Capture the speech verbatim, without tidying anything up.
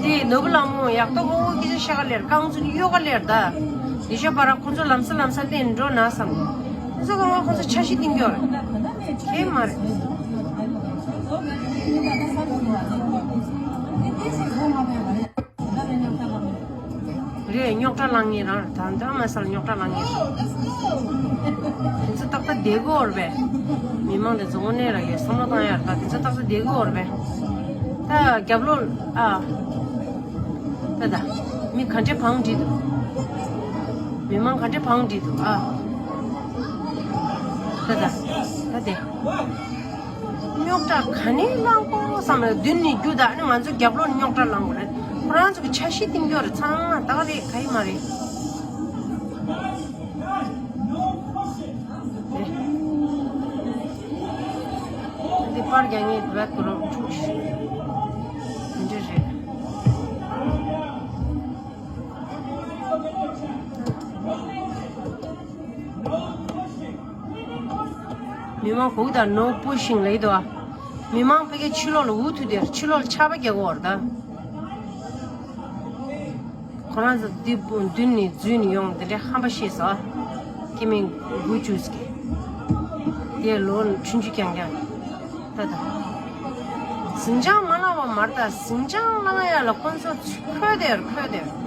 དེ་ནོར་བུ་ལྷ་མོ་ཡག་ཏོ་གོ་སྐད་ཆ་བཤད་ག་ལེར་རྐང་ཚུགས་གཡོ་ག་ལེར་ད། དེ་ཤ་པ་ར་ཁོ་ཚོ་ལམ་སང་ལམ་སང་བསྟན་འགྲོ་ན་བསམ། ཁོ་ཚོ་གང་ལ་ཁོ་ཚོ་འཆར་གཞི་བཏིང་གི་ཡོད་རེད། ཁྱེད་མ་རེད། རེད། རྙོག་དྲ་ལངས་ངེས་རང་རེད། ད་ལྟ་མ་ཟད་རྙོག་དྲ་ལངས་ངེས་རེད། དེ་ཚོ་ཏག་ཏག་བསྡད་དགོས་རེད་པས། མི་མང་དེ་ཚོ་དངོས་གནས་ལ་ཡོད་བསམ་བློ་བཏང་ཡ་རེད། ད་དེ་ཚོ་ཏག་ཏག་བསྡད་དགོས་རེད་པས། ད་རྒྱབ་ལོགས་ཨ། ད་ད། མི་ག་འདྲས་བང་བསྒྲིགས་འདུག་མི་མང་ག་འདྲས་བང་བསྒྲིགས་འདུག་ཨ། ད་ད། ད་དེ། རྙོག་དྲ་ག་ནས་ལངས་གོ་བསམ་ལ་མདུན་ནས་རྒྱུ་ད་ནི་ང་ཚོ་རྒྱབ་ལོགས་ནས་རྙོག་དྲ་ལངས་གོ་རེད། ཁོ་རང་ཚོ་གི་འཆར་གཞི་བཏིང་རྒྱུ་རེད། ཚང་མ་ད་ག་རེད། ག་ཡི་མ་རེད། འདི་པར་རྒྱག་ངེས་བེད་ཀོ་རོ་འཁྲུག་ཤི། འདི་འདྲ་རེད། མི་མང་གུག་དང་ནོ་པུ་ཤིང་ལེ་དོ། མི་མང་ཕ་གི་ཕྱི་ལོགས་ལ་འུ་ཐུག་དེར་ཕྱི་ལོགས་ལ་ཆར་པ་རྒྱག་གོ་བར་ད། ཁོ་རང་ཚོ་འདི་མདུན་ནས་འཛུལ་ནས་ཡོང་འདི་འདྲའི་ཧམ་པ་ཤེས་སོ། ཁྱེད་མིན་དགུ་བཅུ་ཟིག་དེ་ལོ་ཆུང་ཆུང་རྐྱང་རྐྱང་། ད་ད། ཟིང་ཆ་མ་ལངས་པ་མར་ད་ཟིང་ཆ་ལངས་ཡ་ལ་ཁོ་ཚོ་ཁོལ་དེར་ཁོལ་དེར།